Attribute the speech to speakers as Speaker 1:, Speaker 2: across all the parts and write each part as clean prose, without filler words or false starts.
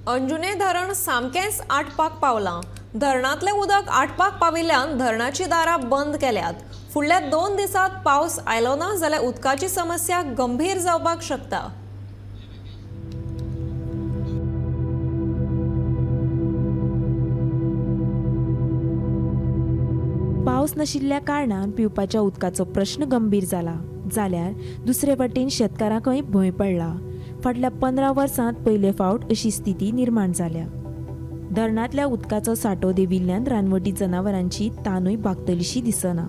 Speaker 1: अंजुणे धरण सामकेंच आटपाक पावलां. धरणांतलें उदक आटपाक पाविल्ल्यान धरणाचीं दारां बंद केल्यात. फुडल्या 2 दिसांत पावस आयलो ना जाल्यार उदकाची समस्या गंभीर जावपाक शकता.
Speaker 2: पावस नाशिल्ल्या कारणान पिवपाच्या उदकाचो प्रश्न गंभीर जाला, जाल्यार दुसरे वटेन शेतकारांकय भंय पडला. फाटल्या 15 वर्सांत पयले फावट अशी स्थिती निर्माण जाल्या. धरणांतल्या उदकाचो सांठो देंविल्ल्यान रानवटी जनावरांची तानूय भागतलीशी दिसना.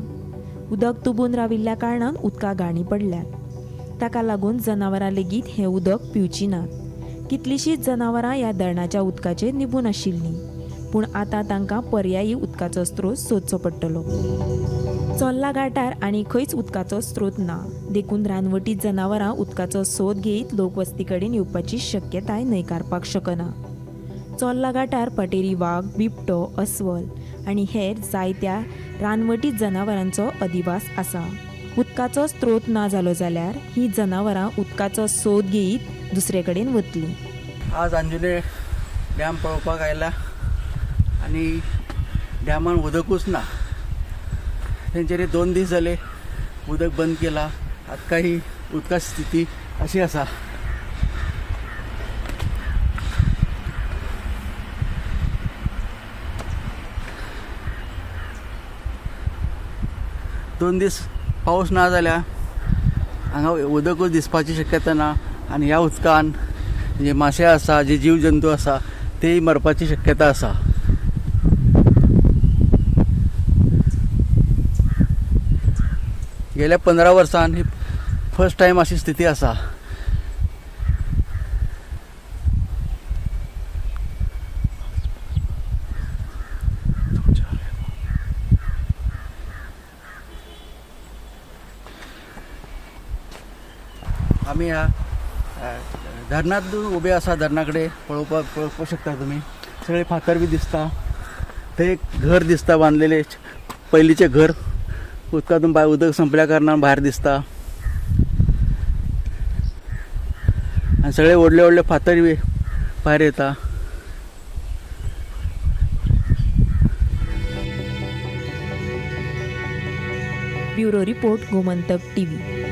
Speaker 2: उदक तुबून राविल्ल्या कारणान उदका घाणी पडल्यात. ताका लागून जनावरां लेगीत हें उदक पिवचीं नात. कितलींशींच जनावरां ह्या धरणाच्या उदकाचेर निबून आशिल्लीं, पूण आतां तांकां पर्यायी उदकाचो स्रोत सोदचो पडटलो. चोर्ला घाटार आनी खंयच उदकाचो स्रोत ना, देखून रानवटी जनावरां उदकाचो सोद घेयत लोकवस्ती कडेन येवपाची शक्यताय न्हयकारपाक शकना. चोर्ला घाटार पटेरी वाग, बिबटो, अस्वल आनी हेर जायत्या रानवटी जनावरांचो अधिवास आसा. उदकाचो स्रोत ना जालो जाल्यार ही जनावरां उदकाचो सोद घेयत दुसरे कडेन वतलीं.
Speaker 3: आज अंजुणे डॅम पळोवपाक आयला आनी डॅमान उदकूच ना. तेंच्यांनी 2 दीस जाले उदक बंद केला. आतां ही उदका स्थिती अशी आसा. दोन दीस पावस ना जाल्यार हांगा उदकूच दिसपाची शक्यता ना आनी ह्या उदकान जे मासे आसा, जे जीव जंतू आसा तेय मरपाची शक्यता आसा. गेल्या 15 वर्सान ही फर्स्ट टायम अशी स्थिती आसा. आमी ह्या धरणांत उबे आसा. धरणा कडेन पळोवपाक शकता तुमी. सगळे फातर बी दिसता. थंय एक घर दिसता बांदलेलें, पयलींचें घर. उदकांतून भायर उदक संपल्या कारणान भायर दिसता. आनी सगळे व्हडले व्हडले फातर बी भायर येता.
Speaker 2: Bureau report, Gomantak TV.